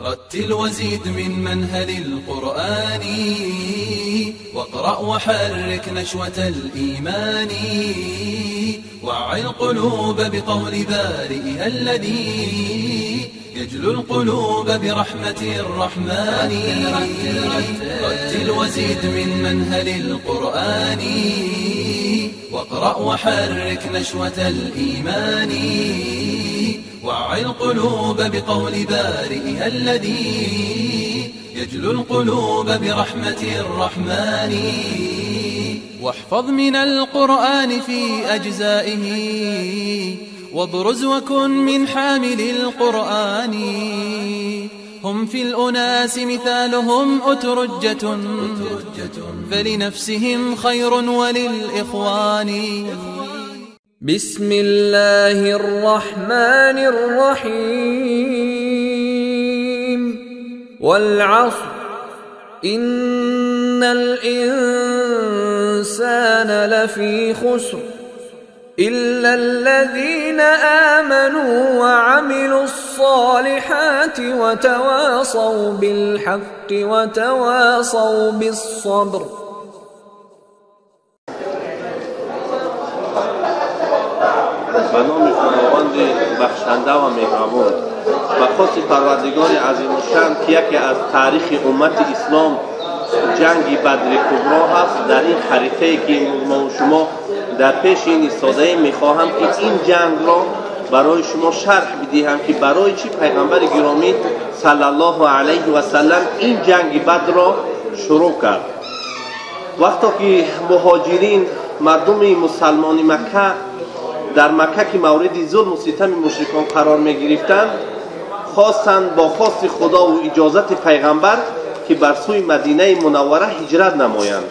رتل وزيد من منهل القرآن واقرأ وحرك نشوة الإيمان وعي القلوب بقول بارئها الذي يجلو القلوب برحمة الرحمن. رتل وزيد من منهل القرآن واقرأ وحرك نشوة الإيمان وعي القلوب بقول بارئها الذي يجلو القلوب برحمة الرحمن. واحفظ من القرآن في أجزائه وابرز وكن من حامل القرآن. هم في الأناس مثالهم أترجة فلنفسهم خير وللإخوان. بسم الله الرحمن الرحيم. والعصر إن الإنسان لفي خسر إلا الذين آمنوا وعملوا الصالحات وتواصوا بالحق وتواصوا بالصبر. به نام خداوند بخشنده و مهربان. به خواست پروردگار عظیم الشان که یکی از تاریخ امت اسلام جنگ بدر کبرا هست، در این خریطه که ما و شما در پیش این ایستاده میخواهم که این جنگ را برای شما شرح بدهم که برای چی پیغمبر گرامی صلی الله علیه و سلم این جنگ بدر را شروع کرد. وقتی که مهاجرین مردم مسلمان مکه در مکه که مورد ظلم و ستم مشرکان قرار می گرفتند، خواستند با خواست خدا و اجازت پیغمبر که بر سوی مدینه منوره هجرت نمایند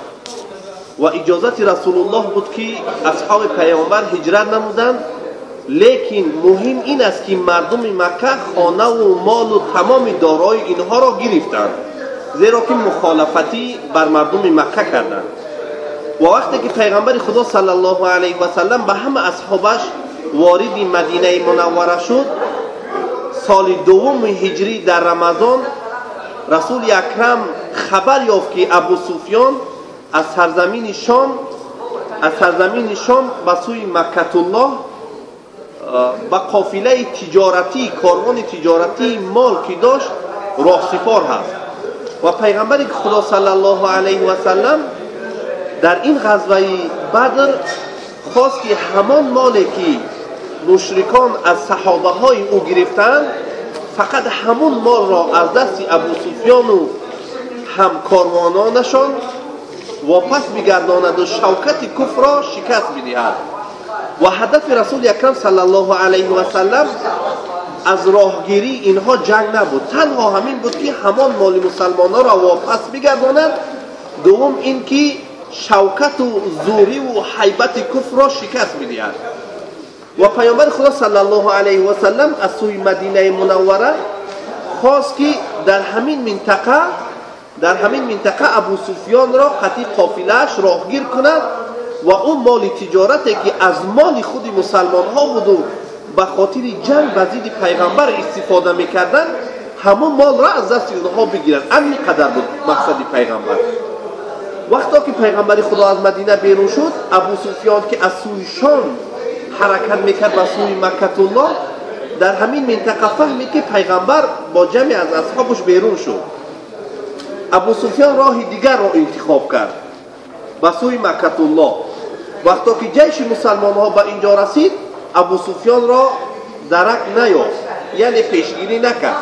و اجازت رسول الله بود که اصحاب پیغمبر هجرت نمودند. لیکن مهم این است که مردم مکه خانه و مال و تمام دارای اینها را گرفتند، زیرا که مخالفتی بر مردم مکه کردند. و وقتی که پیغمبر خدا صلی الله علیه و سلم به همه اصحابش وارد مدینه منوره شد، سال دوم هجری در رمضان رسول اکرم خبر یافت که ابو سفیان از سرزمین شام به سوی مکه الله با قافله تجارتی، کاروان تجارتی مال که داشت راه سپار هست. و پیغمبر خدا صلی الله علیه و سلم در این غزوه بدر خواست که همان مالی که مشرکان از صحابه های او گرفتند، فقط همون مال را از دست ابو سفیان و همکاروانانشان واپس بگرداند و شوکت کفر را شکست بدهد. و هدف رسول اکرم صلی الله علیه و سلم از راهگیری اینها جنگ نبود، تنها همین بود که همان مال مسلمانان را واپس بگرداند. دوم اینکه شوکت و زوری و حیبت کفر را شکست می‌دهد. و پیامبر خدا صلی الله علیه و سلم از سوی مدینه منوره خواست که در همین منطقه ابو سفیان را قطعی قافله‌اش راهگیر کند و اون مال تجارتی که از مال خود مسلمان ها بود و به خاطر جنگ به ضد پیغمبر استفاده میکردند، همون مال را از دست اونها بگیرند. همین قدر بود مقصد پیغمبر. وقتی که پیغمبر خدا از مدینه بیرون شد، ابو سفیان که از سوی شام حرکت میکرد به سوی مکه الله، در همین منطقه فهمید که پیغمبر با جمعی از اصحابش بیرون شد. ابو سفیان راه دیگر را انتخاب کرد به سوی مکه الله. وقتی که جیش مسلمان ها به اینجا رسید، ابو سفیان را درک نیافت، یعنی پیشگیری نکرد.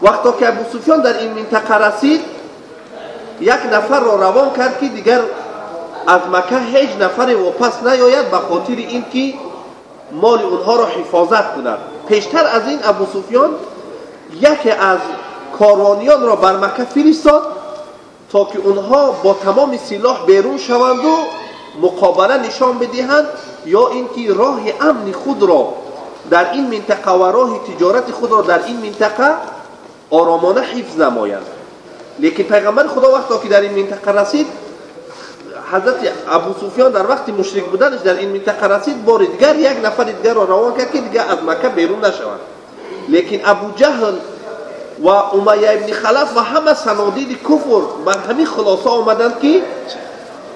وقتی که ابو سفیان در این منطقه رسید، یک نفر را روان کرد که دیگر از مکه هیچ نفر واپس نیاید، به خاطر اینکه مال اونها را حفاظت کند. پیشتر از این ابو سفیان یکی از کاروانیان را بر مکه فرستاد تا که اونها با تمام سلاح بیرون شوند و مقابله نشان بدهند، یا اینکه راه امن خود را در این منطقه و راه تجارت خود را در این منطقه آرامانه حفظ نمایند. لیکن پیغمبر خدا وقتی که در این منطقه رسید، حضرت ابو سفیان در وقت مشرک بودنش در این منطقه رسید، بار دیگر یک نفر دیگر را روان کرد که دیگر از مکه بیرون نشوند. لیکن ابو جهل و امیه ابن خلف و همه صنادید کفر بر همین خلاصه آمدند که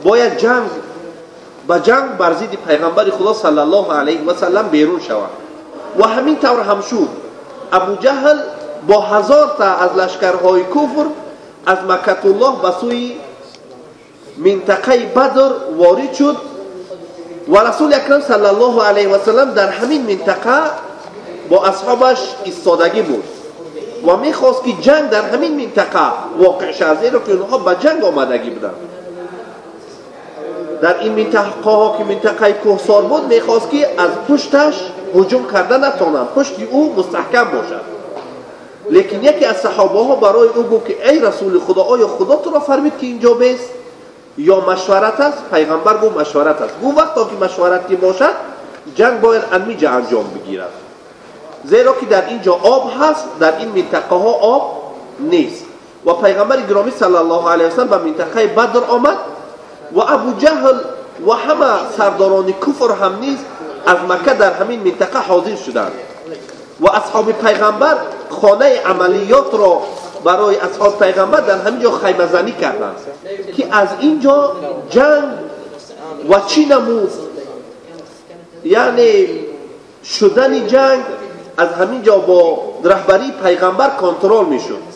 باید جنگ به جنگ بر ضد پیغمبر خدا صلی الله علیه و سلم بیرون شود. و همین طور هم شد. ابو جهل با 1000 تا از لشکرهای کفر از مکة الله به سوی منطقه بدر وارد شد و رسول اکرم صلی الله علیه و سلم در همین منطقه با اصحابش ایستادگی بود و میخواست که جنگ در همین منطقه واقع شود، زیرا که اونها به جنگ آمدگی بودند. در این منطقه ها که منطقه کوهسار بود میخواست که از پشتش هجوم کرده نتوانند، پشت او مستحکم باشد. لیکن یکی از صحابه ها برای او گفت که ای رسول خدا، آیا خدا تو را فرمید که اینجا بیست یا مشورت است؟ پیغمبر گفت مشورت است. گفت وقتا که مشورت که باشد جنگ باید انمیجا انجام بگیرد، زیرا که در اینجا آب هست، در این منطقه ها آب نیست. و پیغمبر گرامی صلی الله علیه وسلم به منطقه بدر آمد و ابو جهل و همه سرداران کفر هم نیز از مکه در همین منطقه حاضر شدند و اصحاب پیغمبر خانه عملیات را برای اصحاب پیغمبر در همین جا خیمه زنی کردند که از اینجا جنگ و چی نمود، یعنی شدن جنگ از همین جا با رهبری پیغمبر کنترل میشد.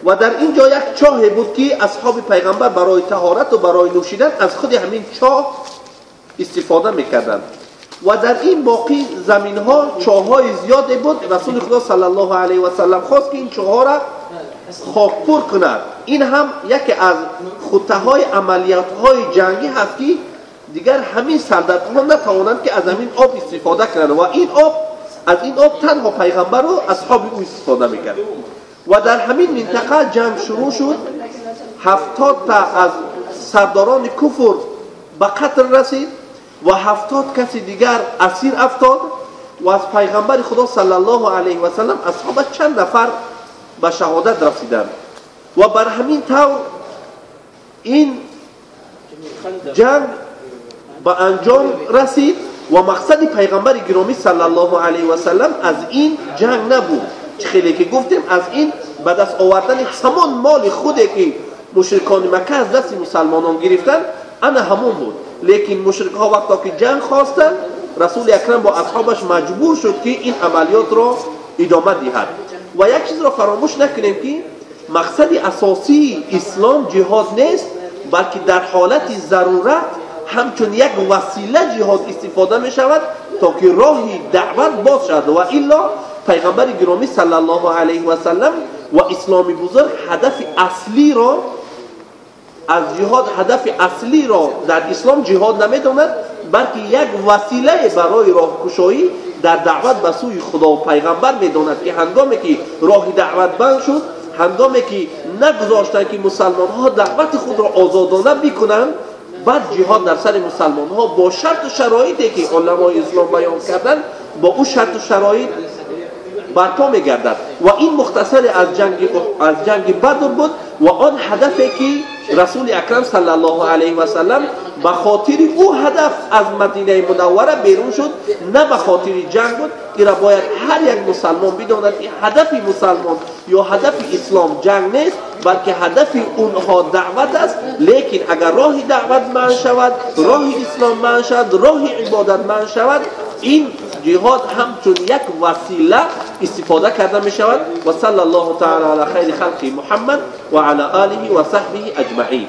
و در اینجا یک چاه بود که اصحاب پیغمبر برای طهارت و برای نوشیدن از خود همین چاه استفاده میکردند و در این باقی زمین ها چاه های زیادی بود. رسول خدا صلی الله علیه و سلم خواست که این چاه ها را خاک پر کند. این هم یکی از خطه های عملیات های جنگی هست که دیگر همین سردرد ها نتوانند که از همین آب استفاده کنند و این آب از این آب تنها پیغمبر و اصحاب او استفاده میکرد. و در همین منطقه جنگ شروع شد. 70 تا از سرداران کفر به قتل رسید و 70 کسی دیگر اسیر افتاد و از پیغمبر خدا صلی الله علیه و سلم اصحاب چند نفر به شهادت رسیدند. و بر همین طور این جنگ به انجام رسید و مقصد پیغمبر گرامی صلی الله علیه و سلم از این جنگ نبود، خیلی که گفتیم از این به دست آوردن همان مال خوده که مشرکان مکه از دست مسلمانان گرفتن انا همون بود. لیکن مشرک ها وقتا که جنگ خواستن رسول اکرم با اصحابش مجبور شد که این عملیات را ادامه دهد. و یک چیز را فراموش نکنیم که مقصد اساسی اسلام جهاد نیست، بلکه در حالت ضرورت همچون یک وسیله جهاد استفاده می شود تا که راه دعوت باز شود. و الا پیغمبر گرامی صلی الله علیه و سلم و اسلام بزرگ هدف اصلی را از جهاد، هدف اصلی را در اسلام جهاد نمیداند، بلکه یک وسیله برای راهگشایی در دعوت به سوی خدا و پیغمبر میداند که هنگامی که راه دعوت بند شد، هنگامی که نگذاشتند که مسلمان ها دعوت خود را آزادانه بکنند، بعد جهاد در سر مسلمان ها با شرط و شرایطی که علمای اسلام بیان کردند با او شرط و شرایط برپا میگردد. و این مختصر از جنگ بدر بود و آن هدفی که رسول اکرم صلی الله علیه و سلم به خاطر او هدف از مدینه منوره بیرون شد، نه به خاطر جنگ بود. این را باید هر یک مسلمان بداند که هدف مسلمان یا هدف اسلام جنگ نیست، بلکه هدف اونها دعوت است. لیکن اگر راه دعوت منع شود، راه اسلام منع شود، راه عبادت منع شود، این جهاد همچون یک وسیله استفاده کرده می شود. و صلی الله تعالی علی خیر خلق محمد و علی آله و صحبه اجمعین.